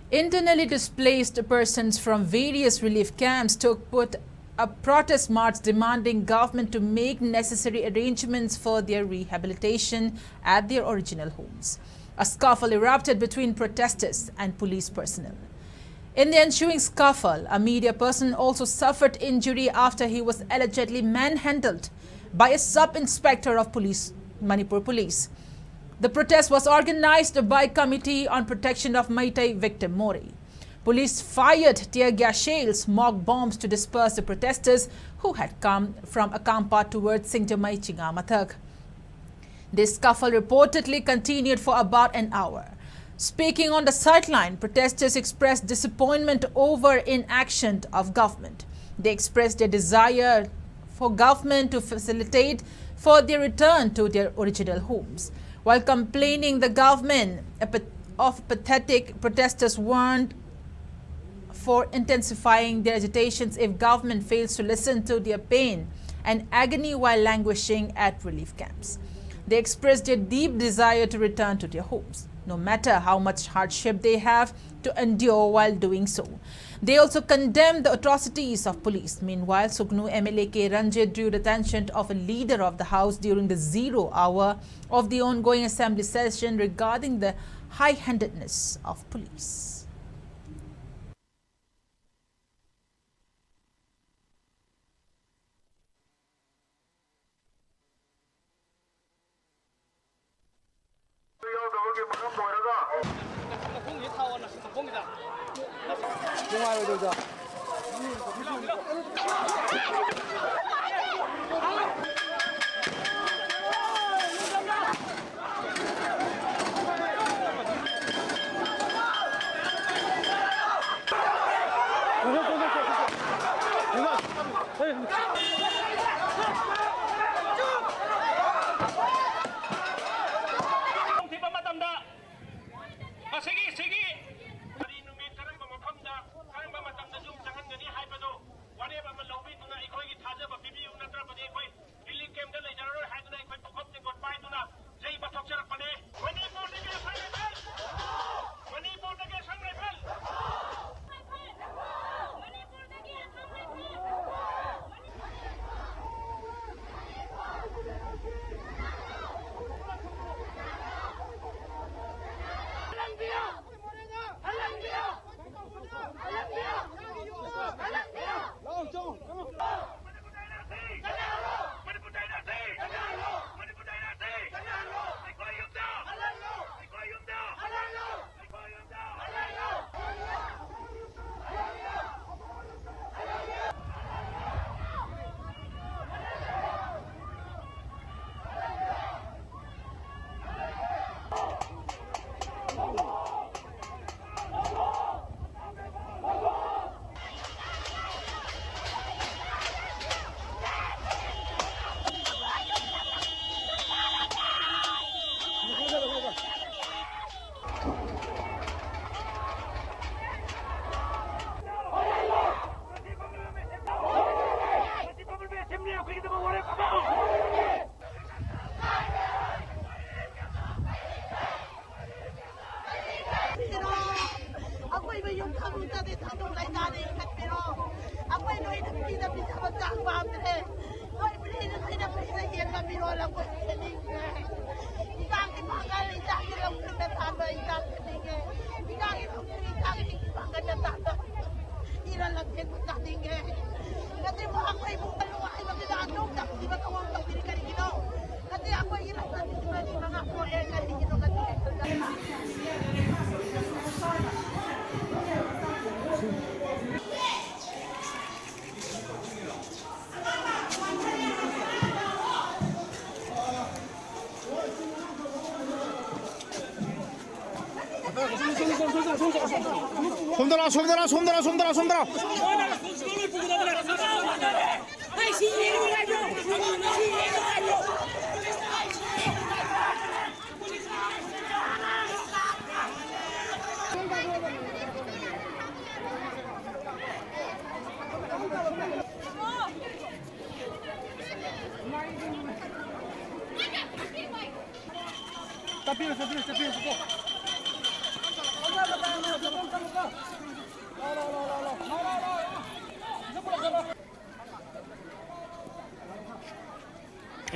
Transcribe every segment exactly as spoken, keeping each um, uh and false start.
Internally displaced persons from various relief camps took put a protest march demanding government to make necessary arrangements for their rehabilitation at their original homes. A scuffle erupted between protesters and police personnel. In the ensuing scuffle, a media person also suffered injury after he was allegedly manhandled by a sub-inspector of police, Manipur Police. The protest was organized by Committee on Protection of Meitei Victim, Moreh. Police fired tear gas shells, mock bombs to disperse the protesters who had come from Akampa towards Singjamei Chingamathak. This scuffle reportedly continued for about an hour. Speaking on the sideline, protesters expressed disappointment over inaction of government. They expressed their desire for government to facilitate for their return to their original homes. While complaining the government of pathetic, protesters warned for intensifying their agitations if government fails to listen to their pain and agony while languishing at relief camps. They expressed their deep desire to return to their homes, no matter how much hardship they have to endure while doing so. They also condemned the atrocities of police. Meanwhile, Sugnu M L A K Ranjit drew the attention of a leader of the House during the zero hour of the ongoing assembly session regarding the high-handedness of police. ꯅꯨꯡꯉꯥꯏꯔꯣꯏꯗꯧꯗ꯫ ꯊꯤꯕ ꯃꯇꯝꯗ ꯃꯁꯤꯒꯤ, ꯁꯤꯒꯤ ꯀꯔꯤ ꯅꯨꯃꯤꯠ, ꯀꯔꯝꯕ ꯃꯐꯝꯗ, ꯀꯔꯝꯕ ꯃꯇꯝꯗ ꯌꯨꯝ ꯆꯪꯍꯟꯒꯅꯤ ꯍꯥꯏꯕꯗꯨ ꯋꯥꯔꯦꯞ ꯑꯃ ꯂꯧꯕꯤꯗꯨꯅ ꯑꯩꯈꯣꯏꯒꯤ ꯊꯥꯖꯕ ꯄꯤꯕꯤꯌꯨ, ꯅꯠꯇ꯭ꯔꯕꯗꯤ ꯑꯩꯈꯣꯏ ꯔꯤꯂꯤꯐ ꯀꯦꯝꯞꯇ ꯂꯩꯖꯔꯔꯣꯏ ꯍꯥꯏꯗꯨꯅ ꯑꯩꯈꯣꯏ ꯄꯨꯈꯝ ꯇꯦꯡꯀꯣꯠ ꯄꯥꯏꯗꯨꯅ ꯖꯩ ꯄꯥꯊꯣꯛꯆꯔꯛꯄꯅꯦ꯫ ꯃꯅꯤꯄꯨꯔꯗꯒꯤ ꯑꯁꯪ ꯔꯥꯏꯐꯜ! ꯃꯅꯤꯄꯨꯔꯗꯒꯤ ꯑꯁꯪ ꯔꯥꯏꯐꯜ! ꯈꯪꯗꯗꯤ ꯊꯥꯗꯣꯛ ꯂꯩꯇꯥꯗꯤ ꯏꯟꯈꯠꯄꯤꯔꯣ꯫ ꯑꯩꯈꯣꯏ ꯅꯣꯏꯅ ꯐ꯭ꯔꯤꯗ ꯄꯤꯖꯕ ꯆꯥꯛ ꯄꯥꯝꯗ꯭ꯔꯦ꯫ ꯅꯣꯏ ꯐ꯭ꯔꯤꯗ, ꯅꯣꯏꯅ ꯐ꯭ꯔꯤꯗ ꯌꯦꯟ ꯉꯥꯃꯤꯔꯣꯜ ꯑꯩꯈꯣꯏ ꯁꯦꯠꯅꯤꯡꯗ꯭ꯔꯦ꯫ ꯏꯆꯥꯒꯤ ꯄꯥꯡꯒꯜ, ꯏꯆꯥꯒꯤ ꯂꯧꯁꯤꯡꯗ ꯊꯥꯕ ꯏꯆꯥ ꯁꯦꯠꯅꯤꯡꯉꯦ꯫ ꯏꯆꯥꯒꯤ ꯂꯧꯁꯤꯡ, ꯏꯆꯥꯒꯤ ꯄꯥꯡꯒꯜꯗ ꯊꯥꯕ ꯏꯔꯣꯜ ꯂꯝꯖꯦꯟꯕꯨ ꯆꯥꯅꯤꯡꯉꯦ꯫ ꯅꯠꯇꯦ, ꯑꯩꯈꯣꯏꯕꯨ ꯅꯨꯡꯉꯥꯏꯕꯁꯤꯗ ꯑꯗꯨꯝ ꯇꯝꯊꯤꯕ ꯊꯧꯑꯣꯡ ꯇꯧꯕꯤꯔꯤ ꯀꯔꯤꯒꯤꯅꯣ? ꯅꯠꯇꯦ, ꯑꯩꯈꯣꯏꯒꯤ ꯂꯝꯗꯝꯁꯤꯗ ꯃꯤ ꯃꯉꯥ ꯄꯣꯛꯑꯦ, ꯀꯔꯤꯒꯤꯅꯣ ꯅꯠꯇꯦ? ꯁꯣꯝꯗ ꯂꯥꯎ, ꯁꯣꯝꯗ ꯂꯥꯎ, ꯁꯣꯝꯗ ꯂꯥꯎ, ꯁꯣꯝꯗ ꯂꯥꯎ, ꯁꯣꯝꯗ ꯂꯥꯎ꯫ ꯆꯠꯄꯤꯔꯣ, ꯆꯠꯄꯤꯔꯣ, ꯆꯠꯄꯤꯔꯣ, ꯆꯠꯄꯤꯔꯣ꯫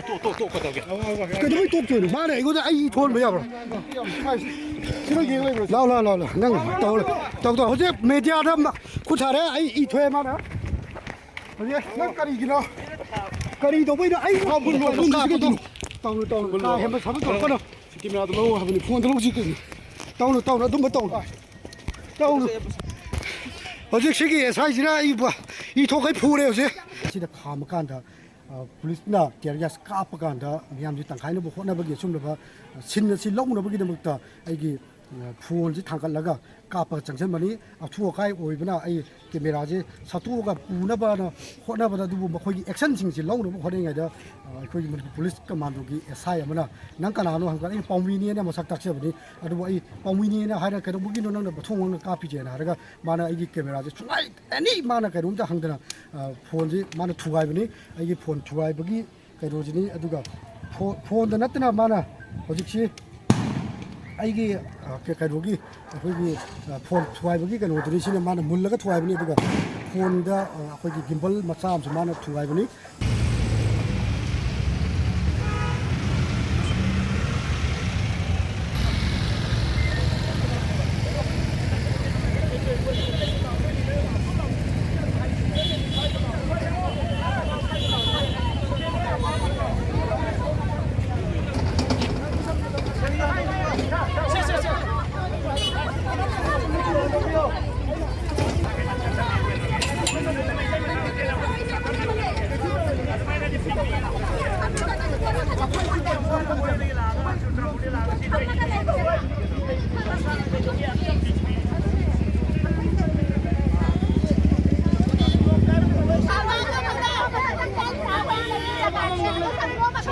ꯇꯣꯛ, ꯇꯣꯛ, ꯇꯣꯛ, ꯀꯩꯗꯧꯒꯦ? ꯀꯩꯗꯧꯕꯩ ꯇꯣꯛꯇꯣꯏꯅꯣ? ꯃꯥꯅ ꯑꯩꯉꯣꯟꯗ ꯑꯩ ꯏ ꯊꯣꯛꯍꯟꯕ ꯌꯥꯕ꯭ꯔꯣ? ꯁꯤꯗ ꯌꯦꯡ ꯂꯩꯕ꯭ꯔꯣ? ꯂꯥꯎ, ꯂꯥꯎ, ꯂꯥꯎ, ꯂꯥꯎ꯫ ꯅꯪ ꯇꯧ, ꯇꯧ, ꯇꯧ꯫ ꯍꯧꯖꯤꯛ ꯃꯦꯗꯤꯌꯥꯗ ꯃ-, ꯈꯨꯠ ꯊꯥꯔꯦ, ꯑꯩ ꯏ ꯊꯣꯛꯑꯦ ꯃꯥꯅ꯫ ꯍꯧꯖꯤꯛ ꯅꯪ ꯀꯔꯤꯒꯤꯅꯣ? ꯀꯔꯤ ꯇꯧꯕꯩꯅꯣ? ꯑꯩ ꯐꯨꯜ ꯂꯣ, ꯐꯨꯜ ꯂꯣ, ꯐꯨꯜ ꯂꯣ꯫ ꯇꯧꯅꯨ, ꯇꯧꯅꯨ꯫ ꯀꯥ ꯍꯦꯟꯕ ꯁꯥꯕ ꯇꯧꯔꯛꯀꯅꯨ꯫ ꯁꯤ ꯀꯦꯃꯦꯔꯥꯗꯣ ꯂꯧ ꯍꯥꯏꯕꯅꯤ, ꯐꯣꯟꯗꯣ ꯂꯧꯁꯤ ꯀꯩꯅꯣ꯫ ꯇꯧꯅꯨ, ꯇꯧꯅꯨ, ꯑꯗꯨꯝꯕ ꯇꯧꯅꯨ꯫ ꯇꯧꯅꯨ꯫ ꯍꯧꯖꯤꯛ ꯁꯤꯒꯤ ꯑꯦꯁ ꯑꯥꯏꯁꯤꯅ ꯑꯩꯕꯨ ꯏ ꯊꯣꯛꯈꯩ ꯐꯨꯔꯦ ꯍꯧꯖꯤꯛ꯫ ꯑꯁꯤꯗ ꯈꯥꯝꯃꯀꯥꯟꯗ, ꯑ, ꯄꯨꯂꯤꯁꯅ tear gas ꯀꯥꯞꯄꯀꯥꯟꯗ ꯃꯤꯌꯥꯝꯁꯤ ꯇꯪꯈꯥꯏꯅꯕ ꯍꯣꯠꯅꯕꯒꯤ ꯑꯆꯨꯝꯂꯕ, ꯑ, ꯁꯤꯟ ꯑꯁꯤ ꯂꯧꯅꯕꯒꯤꯗꯃꯛꯇ ꯑꯩꯒꯤ, ꯑ, ꯐꯣꯟꯁꯤ ꯊꯥꯡꯒꯠꯂꯒ ꯀꯥꯞꯄꯒ ꯆꯪꯁꯤꯟꯕꯅꯤ꯫ ꯑꯊꯨ ꯑꯀꯥꯏ ꯑꯣꯏꯕꯅ ꯑꯩ ꯀꯦꯃꯦꯔꯥꯁꯦ ꯁꯠꯇꯣꯛꯑꯒ ꯄꯨꯅꯕꯅ ꯍꯣꯠꯅꯕꯗ, ꯑꯗꯨꯕꯨ ꯃꯈꯣꯏꯒꯤ actionꯁꯤꯡꯁꯤ ꯂꯧꯅꯕ ꯍꯣꯠꯅꯔꯤꯉꯩꯗ, ꯑ, ꯑꯩꯈꯣꯏꯒꯤ ꯃꯅꯤꯄꯨꯔ ꯄꯨꯂꯤꯁ ꯀꯃꯥꯟꯗꯣꯒꯤ ꯑꯦꯁ ꯑꯥꯏ ꯑꯃꯅ "ꯅꯪ ꯀꯅꯥꯅꯣ?" ꯍꯪꯕꯗ, "ꯑꯩ ꯄꯥꯎꯃꯤꯅꯦꯅ ꯃꯁꯛ ꯇꯥꯛꯆꯕꯅꯤ꯫ ꯑꯗꯨꯕꯨ ꯑꯩ ꯄꯥꯎꯃꯤꯅꯦꯅ ꯍꯥꯏꯔ ꯀꯩꯗꯧꯕꯒꯤꯅꯣ ꯅꯪꯅ ꯃꯊꯣꯡ ꯃꯔꯝ ꯈꯪꯗꯅ ꯀꯥꯞꯄꯤꯁꯦꯅ?" ꯍꯥꯏꯔꯒ ꯃꯥꯅ ꯑꯩꯒꯤ ꯀꯦꯃꯦꯔꯥꯁꯦ ꯁꯨꯡꯉꯥꯏ, ꯑꯦꯅꯤ ꯃꯥꯅ ꯀꯩꯅꯣꯝꯇ ꯍꯪꯗꯅ, ꯑ, ꯐꯣꯟꯁꯤ ꯃꯥꯅ ꯊꯨꯒꯥꯏꯕꯅꯤ꯫ ꯑꯩꯒꯤ ꯐꯣꯟ ꯊꯨꯒꯥꯏꯕꯒꯤ ꯀꯩꯅꯣꯁꯤꯅꯤ꯫ ꯑꯗꯨꯒ ꯐꯣ-, ꯐꯣꯟꯗ ꯅꯠꯇꯅ ꯃꯥꯅ ꯍꯧꯖꯤꯛꯁꯤ ꯑꯩꯒꯤ, ꯑ, ꯀ-, ꯀꯩꯅꯣꯒꯤ, ꯑꯩꯈꯣꯏꯒꯤ, ꯑ, ꯐꯣꯟ ꯊꯨꯒꯥꯏꯕꯒꯤ ꯀꯩꯅꯣꯗꯨꯅꯤ꯫ ꯁꯤꯅ ꯃꯥꯅ ꯃꯨꯜꯂꯒ ꯊꯨꯒꯥꯏꯕꯅꯤ, ꯑꯗꯨꯒ ꯐꯣꯟꯗ, ꯑ, ꯑꯩꯈꯣꯏꯒꯤ gimbal ꯃꯆꯥ ꯑꯃꯁꯨ ꯃꯥꯅ ꯊꯨꯒꯥꯏꯕꯅꯤ꯫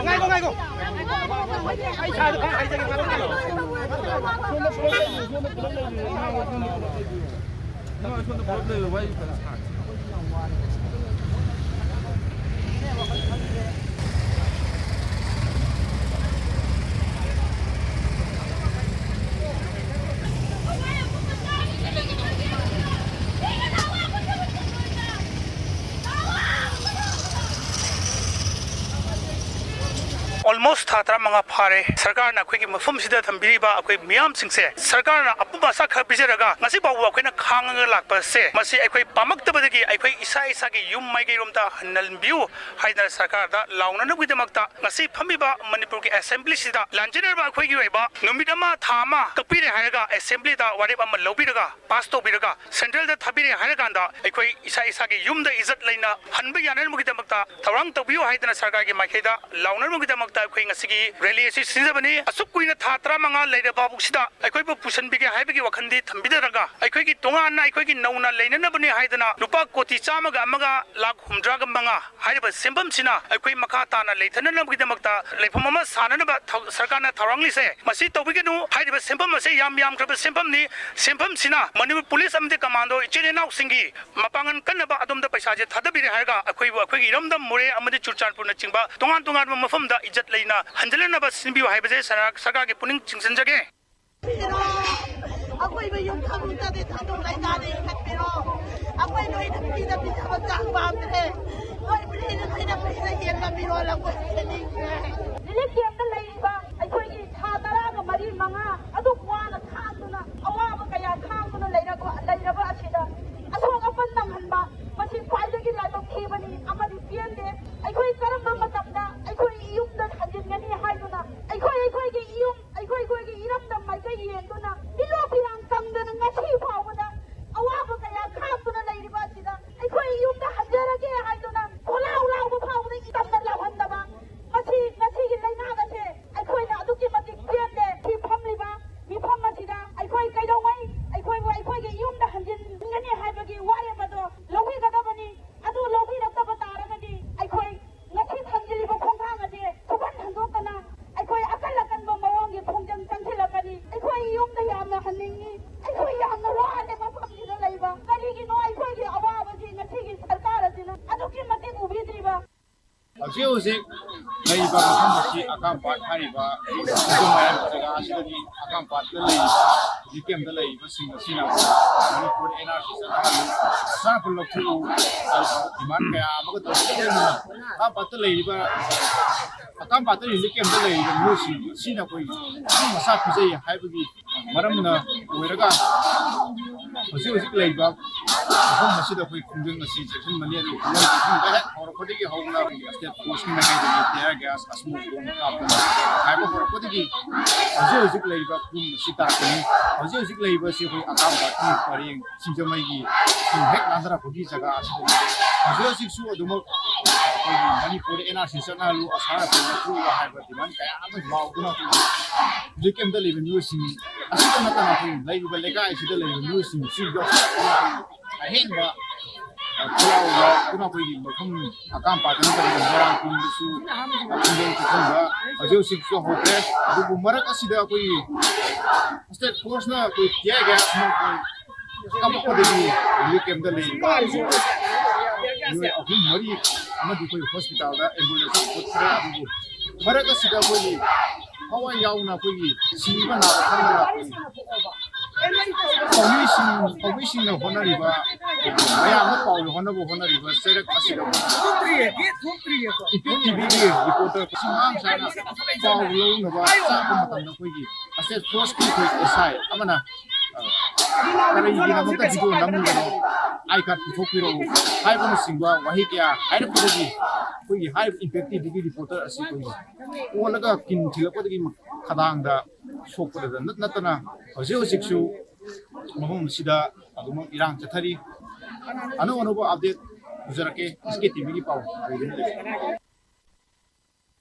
ꯉꯥꯏꯈꯣ, ꯉꯥꯏꯈꯣ꯫ ꯑꯩ ꯁꯥꯏꯗ ꯈꯔ ꯍꯥꯏꯖꯒꯦ, ꯉꯥꯛꯇꯪ ꯉꯥꯏꯈꯣ꯫ ꯁꯣꯝꯗ ꯄꯨꯂꯞ ꯂꯩꯔꯤ, ꯁꯣꯝꯗ ꯄꯨꯂꯞ ꯂꯩꯔꯤ꯫ ꯁꯣꯝꯗ ꯄꯨꯂꯞ ꯂꯩꯔꯤ, ꯋꯥꯔꯤ ꯐꯖꯅ ꯁꯥꯟꯅꯁꯤ꯫ Almost ꯊꯥ ꯇꯔꯥꯃꯉꯥ ꯐꯥꯔꯦ ꯁꯔꯀꯥꯔꯅ ꯑꯩꯈꯣꯏꯒꯤ ꯃꯐꯝꯁꯤꯗ ꯊꯝꯕꯤꯔꯤꯕ ꯑꯩꯈꯣꯏ ꯃꯤꯌꯥꯝꯁꯤꯡꯁꯦ ꯁꯔꯀꯥꯔꯅ ꯑꯄꯨꯝꯕ ꯑꯁꯥ ꯈꯔ ꯄꯤꯖꯔꯒ ꯉꯁꯤ ꯐꯥꯎꯕ ꯑꯩꯈꯣꯏꯅ ꯈꯥꯡꯉꯒ ꯂꯥꯛꯄꯁꯦ, ꯃꯁꯤ ꯑꯩꯈꯣꯏ ꯄꯥꯝꯃꯛꯇꯕꯗꯒꯤ ꯑꯩꯈꯣꯏ ꯏꯁꯥ ꯏꯁꯥꯒꯤ ꯌꯨꯝ ꯃꯥꯏꯀꯩꯔꯣꯝꯗ ꯍꯟꯍꯟꯕꯤꯌꯨ ꯍꯥꯏꯗꯅ ꯁꯔꯀꯥꯔꯗ ꯂꯥꯎꯅꯅꯕꯒꯤꯗꯃꯛꯇ ꯉꯁꯤ ꯐꯝꯃꯤꯕ ꯃꯅꯤꯄꯨꯔꯒꯤ assemblyꯁꯤꯗ ꯂꯥꯟꯖꯦꯟꯅꯔꯕ ꯑꯩꯈꯣꯏꯒꯤ ꯑꯣꯏꯕ ꯅꯨꯃꯤꯠ ꯑꯃ, ꯊꯥ ꯑꯃ ꯀꯛꯄꯤꯔꯦ ꯍꯥꯏꯔꯒ assemblyꯗ ꯋꯥꯔꯦꯞ ꯑꯃ ꯂꯧꯕꯤꯔꯒ pass ꯇꯧꯕꯤꯔꯒ centralꯗ ꯊꯥꯕꯤꯔꯦ ꯍꯥꯏꯔꯀꯥꯟꯗ ꯑꯩꯈꯣꯏ ꯏꯁꯥ ꯏꯁꯥꯒꯤ ꯌꯨꯝꯗ ꯏꯖꯠ ꯂꯩꯅ ꯍꯟꯕ ꯌꯥꯅꯅꯕꯒꯤꯗꯃꯛꯇ ꯊꯧꯔꯥꯡ ꯇꯧꯕꯤꯌꯨ ꯍꯥꯏꯗꯅ ꯁꯔꯀꯥꯔꯒꯤ ꯃꯥꯏꯀꯩꯗ ꯂꯥꯎꯅꯅꯕꯒꯤꯗꯃꯛꯇ ꯑꯩꯈꯣꯏ ꯉꯁꯤꯒꯤ rally ꯑꯁꯤ ꯁꯤꯟꯖꯕꯅꯤ꯫ ꯑꯁꯨꯛ ꯀꯨꯏꯅ ꯊꯥ ꯇꯔꯥꯃꯉꯥ ꯂꯩꯔꯕ ꯐꯥꯎꯕꯁꯤꯗ ꯑꯩꯈꯣꯏꯕꯨ ꯄꯨꯁꯤꯟꯕꯤꯒꯦ ꯍꯥꯏꯕꯒꯤ ꯋꯥꯈꯜꯗꯤ ꯊꯝꯕꯤꯗꯔꯒ ꯑꯩꯈꯣꯏꯒꯤ ꯇꯣꯉꯥꯟꯅ ꯑꯩꯈꯣꯏꯒꯤ ꯅꯧꯅ ꯂꯩꯅꯅꯕꯅꯤ ꯍꯥꯏꯗꯅ ꯂꯨꯄꯥ ꯀꯣꯇꯤ ꯆꯥꯝꯃꯒ ꯑꯃꯒ ꯂꯥꯈ ꯍꯨꯝꯗ꯭ꯔꯥꯒ ꯃꯉꯥ ꯍꯥꯏꯔꯤꯕ ꯁꯦꯟꯐꯝꯁꯤꯅ ꯑꯩꯈꯣꯏ ꯃꯈꯥ ꯇꯥꯅ ꯂꯩꯊꯅꯅꯕꯒꯤꯗꯃꯛꯇ ꯂꯩꯐꯝ ꯑꯃ ꯁꯥꯅꯅꯕ ꯊꯧ-, ꯁꯔꯀꯥꯔꯅ ꯊꯧꯔꯥꯡꯂꯤꯁꯦ꯫ ꯃꯁꯤ ꯇꯧꯕꯤꯒꯅꯨ꯫ ꯍꯥꯏꯔꯤꯕ ꯁꯦꯟꯐꯝ ꯑꯁꯤ ꯌꯥꯝ ꯌꯥꯝꯈ꯭ꯔꯕ ꯁꯦꯟꯐꯝꯅꯤ꯫ ꯁꯦꯟꯐꯝꯁꯤꯅ ꯃꯅꯤꯄꯨꯔ ꯄꯨꯂꯤꯁ ꯑꯃꯗꯤ ꯀꯃꯥꯟꯗꯣ ꯏꯆꯤꯜ ꯏꯅꯥꯎꯁꯤꯡꯒꯤ ꯃꯄꯥꯡꯒꯜ ꯀꯟꯅꯕ ꯑꯗꯣꯝꯗ ꯄꯩꯁꯥꯁꯦ ꯊꯥꯗꯕꯤꯔꯦ ꯍꯥꯏꯔꯒ ꯑꯩꯈꯣꯏꯕꯨ ꯑꯩꯈꯣꯏꯒꯤ ꯏꯔꯝꯗꯝ ꯃꯣꯔꯦ ꯑꯃꯗꯤ ꯆꯨꯔꯆꯥꯟꯄꯨꯔꯅꯆꯤꯡꯕ ꯇꯣꯉꯥꯟ ꯇꯣꯉꯥꯟꯕ ꯃꯐꯝꯗ ꯏꯖꯠ ꯂꯩꯅ ꯍꯟꯖꯤꯜꯂꯅꯕ ꯁꯤꯟꯕꯤꯌꯨ ꯍꯥꯏꯕꯁꯦ ꯁꯔ-, ꯁꯔꯀꯥꯔꯒꯤ ꯄꯨꯛꯅꯤꯡ ꯆꯤꯡꯁꯤꯟꯖꯒꯦ꯫ ꯄꯤꯔꯣ꯫ ꯑꯩꯈꯣꯏꯕꯨ ꯌꯨꯝ ꯊꯝꯃꯨꯗꯗꯤ ꯊꯥꯗꯣꯛ ꯂꯩꯇꯥꯗ ꯏꯟꯈꯠꯄꯤꯔꯣ꯫ ꯑꯩꯈꯣꯏ ꯅꯣꯏꯅ ꯄꯤꯗ ꯄꯤꯖꯕ ꯆꯥꯛ ꯄꯥꯝꯗ꯭ꯔꯦ꯫ ꯅꯣꯏ ꯐ꯭ꯔꯤꯗ ꯅꯣꯏꯅ ꯐ꯭ꯔꯤꯗ ꯌꯦꯡꯉꯝꯃꯤꯔꯣ꯫ ꯑꯩꯈꯣꯏ ꯁꯦꯝꯅꯤꯡꯗ꯭ꯔꯦ꯫ ꯔꯤꯂꯤꯐ ꯀꯦꯝꯞꯇ ꯂꯩꯔꯤꯕ ꯑꯩꯈꯣꯏꯒꯤ ꯊꯥ ꯇꯔꯥꯒ ꯃꯔꯤ ꯃꯉꯥ ꯑꯗꯨꯛ ꯋꯥꯅ ꯈꯥꯡꯗꯨꯅ, ꯑꯋꯥꯕ ꯀꯌꯥ ꯈꯥꯡꯗꯨꯅ ꯂꯩꯔꯕ, ꯂꯩꯔꯕ ꯑꯁꯤꯗ ꯑꯁꯣꯛ ꯑꯄꯟ ꯅꯪꯍꯟꯕ, ꯃꯁꯤ ꯈ꯭ꯋꯥꯏꯗꯒꯤ ꯂꯥꯏꯕꯛ ꯊꯤꯕꯅꯤ ꯑꯃꯗꯤ ꯄꯦꯟꯗꯦ꯫ ꯑꯩꯈꯣꯏ ꯀꯔꯝꯕ ꯃꯇꯝꯗ ꯑꯩꯈꯣꯏ ꯌꯨꯝꯗ ꯍꯟꯖꯤꯟꯒꯅꯤ ꯍꯥꯏꯗꯨꯅ, ꯑꯩꯈꯣꯏ ꯑꯩꯈꯣꯏꯒꯤ ꯌꯨꯝ, ꯑꯩꯈꯣꯏ ꯑꯩꯈꯣꯏꯒꯤ ꯏꯔꯝꯗꯝ ꯃꯥꯏꯀꯩ ꯌꯦꯡꯗꯨꯅ ꯄꯤꯂꯣ ꯐꯤꯔꯥꯡ ꯀꯪꯗꯅ ꯉꯁꯤ ꯐꯥꯎꯕꯗ ꯑꯋꯥꯕ ꯀꯌꯥ ꯈꯥꯡꯗꯨꯅ ꯂꯩꯔꯤꯕ ꯑꯁꯤꯗ ꯑꯩꯈꯣꯏ ꯌꯨꯝꯗ ꯍꯟꯖꯔꯒꯦ ꯍꯥꯏꯗꯨꯅ ꯈꯣꯜꯂꯥꯎ ꯂꯥꯎꯕ ꯐꯥꯎꯕꯗ ꯏꯇꯝꯅ ꯂꯥꯎꯍꯟꯗꯕ, ꯃꯁꯤ, ꯃꯁꯤꯒꯤ ꯂꯩꯉꯥꯛ ꯑꯁꯦ ꯑꯩꯈꯣꯏꯅ ꯑꯗꯨꯛꯀꯤ ꯃꯇꯤꯛ ꯄꯦꯟꯗꯦ꯫ ꯁꯤ ꯐꯝꯂꯤꯕ ꯃꯤꯐꯝ ꯑꯁꯤꯗ ꯑꯩꯈꯣꯏ ꯀꯩꯗꯧꯉꯩ ꯑꯩꯈꯣꯏꯕꯨ ꯑꯩꯈꯣꯏꯒꯤ ꯌꯨꯝꯗ ꯍꯟꯖꯤꯟꯒꯅꯤ ꯍꯥꯏꯕꯒꯤ ꯋꯥꯔꯦꯞ ꯑꯗꯣ ꯂꯧꯕꯤꯒꯗꯕꯅꯤ꯫ ꯑꯗꯨ ꯂꯧꯕꯤꯔꯛꯇꯕ ꯇꯥꯔꯒꯗꯤ ꯑꯩꯈꯣꯏ ꯉꯁꯤ ꯊꯝꯖꯤꯜꯂꯤꯕ ꯈꯣꯡꯊꯥꯡ ꯑꯁꯦ ꯁꯨꯛꯍꯟ ꯍꯟꯗꯣꯛꯇꯅ ꯑꯩꯈꯣꯏ ꯑꯀꯜ ꯑꯀꯟꯕ ꯃꯑꯣꯡꯒꯤ ꯈꯣꯡꯖꯪ ꯆꯪꯁꯤꯜꯂꯛꯀꯅꯤ꯫ ꯑꯩꯈꯣꯏ ꯌꯨꯝꯗ ꯌꯥꯝꯅ ꯍꯟꯅꯤꯡꯉꯤ꯫ ꯑꯩꯈꯣꯏ ꯌꯥꯝꯅ ꯋꯥꯔꯦ ꯃꯐꯝꯁꯤꯗ ꯂꯩꯕ꯫ ꯀꯔꯤꯒꯤꯅꯣ ꯑꯩꯈꯣꯏꯒꯤ ꯑꯋꯥꯕꯁꯤ ꯉꯁꯤꯒꯤ ꯁꯔꯀꯥꯔ ꯑꯁꯤꯅ ꯑꯗꯨꯛꯀꯤ ꯃꯇꯤꯛ ꯎꯕꯤꯗ꯭ꯔꯤꯕ? ꯍꯧꯖꯤꯛ ꯍꯧꯖꯤꯛ ꯂꯩꯔꯤꯕ ꯃꯐꯝ ꯑꯁꯤ ꯑꯀꯥꯝꯄꯥꯠ ꯍꯥꯏꯔꯤꯕ ꯈꯨꯡꯒꯪ ꯃꯌꯥꯝ ꯖꯒꯥ ꯑꯁꯤꯗꯅꯤ꯫ ꯑꯀꯥꯝꯄꯥꯠꯇ ꯂꯩꯔꯤꯕ ꯔꯤꯂꯤꯐ ꯀꯦꯝꯞꯇ ꯂꯩꯔꯤꯕꯁꯤꯡ ꯑꯁꯤꯅ ꯃꯅꯤꯄꯨꯔ ꯑꯦꯟ ꯑꯥꯔ ꯁꯤ ꯆꯠꯅꯍꯜꯂꯨ, ꯁꯥꯐꯨ ꯂꯧꯊꯣꯛꯎ ꯍꯥꯏꯕ ꯗꯤꯃꯥꯟ ꯀꯌꯥ ꯑꯃꯒ ꯇꯧꯔꯤ꯫ ꯑꯀꯥꯝꯄꯥꯠꯇ ꯂꯩꯔꯤꯕ, ꯑꯀꯥꯝꯄꯥꯠꯇ ꯔꯤꯂꯤꯐ ꯀꯦꯝꯞꯇ ꯂꯩꯔꯤꯕ ꯃꯤꯑꯣꯏꯁꯤꯡ ꯑꯁꯤꯅ ꯑꯩꯈꯣꯏ ꯃꯁꯥ ꯄꯤꯖꯩ ꯍꯥꯏꯕꯒꯤ ꯃꯔꯝꯅ ꯑꯣꯏꯔꯒ ꯍꯧꯖꯤꯛ ꯍꯧꯖꯤꯛ ꯂꯩꯔꯤꯕ ꯃꯐꯝ ꯑꯁꯤꯗ ꯑꯩꯈꯣꯏ ꯈꯨꯡꯒꯪ ꯑꯁꯤ ꯆꯦꯛꯁꯤꯟꯕꯅꯤ꯫ ꯑꯗꯨꯒ ꯈꯨꯡꯒꯪ ꯆꯦꯛꯁꯤꯟꯕ ꯍꯦꯛ ꯍꯧꯔꯛꯄꯗꯒꯤ ꯍꯧꯅ ꯑꯩꯈꯣꯏꯒꯤ ꯁ꯭ꯇꯦꯠ ꯐꯣꯔꯁꯀꯤ ꯃꯥꯏꯀꯩꯗꯒꯤ ꯇꯤꯌꯔ ꯒ꯭ꯌꯥꯁ, ꯑꯁꯃꯣꯛ ꯕꯣꯝ ꯀꯥꯞꯇꯨꯅ ꯍꯥꯏꯕ ꯍꯧꯔꯛꯄꯗꯒꯤ ꯍꯧꯖꯤꯛ ꯍꯧꯖꯤꯛ ꯂꯩꯔꯤꯕ ꯐꯤꯕꯝ ꯑꯁꯤ ꯇꯥꯔꯛꯄꯅꯤ꯫ ꯍꯧꯖꯤꯛ ꯍꯧꯖꯤꯛ ꯂꯩꯔꯤꯕꯁꯤ ꯑꯩꯈꯣꯏ ꯑꯀꯥꯝꯄꯥꯠꯀꯤ ꯄꯔꯦꯡ ꯁꯤꯡꯖꯃꯩꯒꯤ ꯈꯨꯟ ꯍꯦꯛ ꯂꯥꯟꯊꯔꯛꯄꯒꯤ ꯖꯒꯥ ꯑꯁꯤꯗꯅꯤ꯫ ꯍꯧꯖꯤꯛ ꯍꯧꯖꯤꯛꯁꯨ ꯑꯗꯨꯃꯛ ꯑꯩꯈꯣꯏꯒꯤ ꯃꯅꯤꯄꯨꯔꯗ ꯑꯦꯟ ꯑꯥꯔ ꯁꯤ ꯆꯠꯅꯍꯜꯂꯨ, ꯑꯁꯥ ꯔꯥꯖꯦ ꯂꯧꯊꯣꯛꯎ ꯍꯥꯏꯕ ꯗꯤꯃꯥꯟ ꯀꯌꯥ ꯑꯃ ꯂꯥꯎꯗꯨꯅ ꯍꯧꯖꯤꯛ ꯀꯦꯝꯞꯇ ꯂꯩꯕ ꯃꯤꯑꯣꯏꯁꯤꯡ ꯑꯁꯤꯗ ꯅꯠꯇꯅ ꯑꯩꯈꯣꯏ ꯂꯩꯔꯤꯕ ꯂꯩꯀꯥꯏ ꯑꯁꯤꯗ ꯂꯩꯔꯤꯕ ꯃꯤꯑꯣꯏꯁꯤꯡꯁꯨ ꯌꯥꯎꯁꯤꯜꯂꯛꯇꯨꯅ ꯑꯩꯈꯣꯏ ꯑꯍꯦꯟꯕ ꯈꯣꯜꯂꯥꯎ ꯂꯥꯎꯗꯨꯅ ꯑꯩꯈꯣꯏꯒꯤ ꯃꯐꯝ ꯑꯀꯥꯝꯄꯥꯠꯇ ꯅꯠꯇ꯭ꯔꯒ ꯃꯣꯏꯔꯥꯡ ꯈꯨꯟꯗꯁꯨ ꯈꯨꯡꯒꯪ ꯆꯠꯐꯝꯗ ꯍꯧꯖꯤꯛ ꯍꯧꯖꯤꯛꯁꯨ ꯍꯧꯈ꯭ꯔꯦ꯫ ꯑꯗꯨꯕꯨ ꯃꯔꯛ ꯑꯁꯤꯗ ꯑꯩꯈꯣꯏꯒꯤ ꯁ꯭ꯇꯦꯠ ꯐꯣꯔꯁꯅ ꯑꯩꯈꯣꯏ ꯇꯤꯌꯔ ꯒ꯭ꯌꯥꯁ ꯑꯃ ꯑꯩꯈꯣꯏ ꯀꯥꯞꯄꯛꯄꯗꯒꯤ ꯔꯤꯂꯤꯐ ꯀꯦꯝꯞꯇ ꯂꯩꯔꯤꯕ ꯃꯤꯑꯣꯏ ꯑꯍꯨꯝ ꯃꯔꯤ ꯑꯃꯗꯤ ꯑꯩꯈꯣꯏ ꯍꯣꯁꯄꯤꯇꯥꯜꯗ ꯑꯦꯝꯕꯨꯂꯦꯟꯁꯇ ꯄꯨꯈꯠꯈ꯭ꯔꯦ꯫ ꯑꯗꯨꯕꯨ ꯃꯔꯛ ꯑꯁꯤꯗ ꯑꯩꯈꯣꯏꯒꯤ ꯊꯋꯥꯏ ꯌꯥꯎꯅ ꯑꯩꯈꯣꯏꯒꯤ ꯁꯤꯕ ꯅꯥꯕ ꯈꯪꯗꯅ ꯄꯥꯎꯃꯤꯁꯤꯡ ꯄꯥꯎꯃꯤꯁꯤꯡꯅ ꯍꯣꯠꯅꯔꯤꯕ, ꯃꯌꯥꯝꯅ ꯄꯥꯎ ꯌꯧꯍꯟꯅꯕ ꯍꯣꯠꯅꯔꯤꯕ ꯆꯩꯔꯛ ꯑꯁꯤꯗ ꯏꯄꯤꯛ ꯇꯤꯚꯤꯒꯤ ꯔꯤꯄꯣꯔꯇꯔ ꯁꯤꯡꯃꯥꯡ ꯆꯥꯅ ꯄꯥꯎ ꯂꯧꯅꯕ ꯆꯥꯛꯄ ꯃꯇꯝꯗ ꯑꯩꯈꯣꯏꯒꯤ ꯑꯁꯦ ꯐꯣꯔꯁꯀꯤ ꯑꯩꯈꯣꯏ ꯑꯦꯁ ꯑꯥꯏ ꯑꯃꯅ ꯀꯔꯤꯒꯤꯗꯃꯛꯇ ꯚꯤꯗꯤꯑꯣ ꯅꯝꯂꯤꯕꯅꯣ, ꯑꯥꯏ ꯀꯥꯔꯗ ꯄꯨꯊꯣꯛꯄꯤꯔꯛꯎ ꯍꯥꯏꯕꯅꯆꯤꯡꯕ ꯋꯥꯍꯩ ꯀꯌꯥ ꯍꯥꯏꯔꯛꯄꯗꯒꯤ ꯑꯩꯈꯣꯏꯒꯤ ꯍꯥꯏꯔꯤꯕ ꯏꯝꯄꯦꯛ ꯇꯤꯚꯤꯒꯤ ꯔꯤꯄꯣꯔꯇꯔ ꯑꯁꯤ ꯑꯩꯈꯣꯏꯒꯤ ꯑꯣꯜꯂꯒ ꯀꯤꯟ ꯊꯤꯜꯂꯛꯄꯗꯒꯤ ꯈꯗꯥꯡꯗ ꯁꯣꯛꯄꯗ ꯅꯠ- ꯅꯠꯇꯅ ꯍꯧꯖꯤꯛ ꯍꯧꯖꯤꯛꯁꯨ ꯃꯐꯝ ꯑꯁꯤꯗ ꯑꯗꯨꯃꯛ ꯏꯔꯥꯡ ꯆꯠꯊꯔꯤ꯫ ꯑꯅꯧ ꯑꯅꯧꯕ ꯑꯞꯗꯦꯠ ꯄꯨꯖꯔꯛꯀꯦ ꯑꯦꯁ ꯀꯦ ꯇꯤꯚꯤꯒꯤ ꯄꯥꯎ ꯀꯔꯤꯒꯨꯝꯕ ꯂꯩ꯫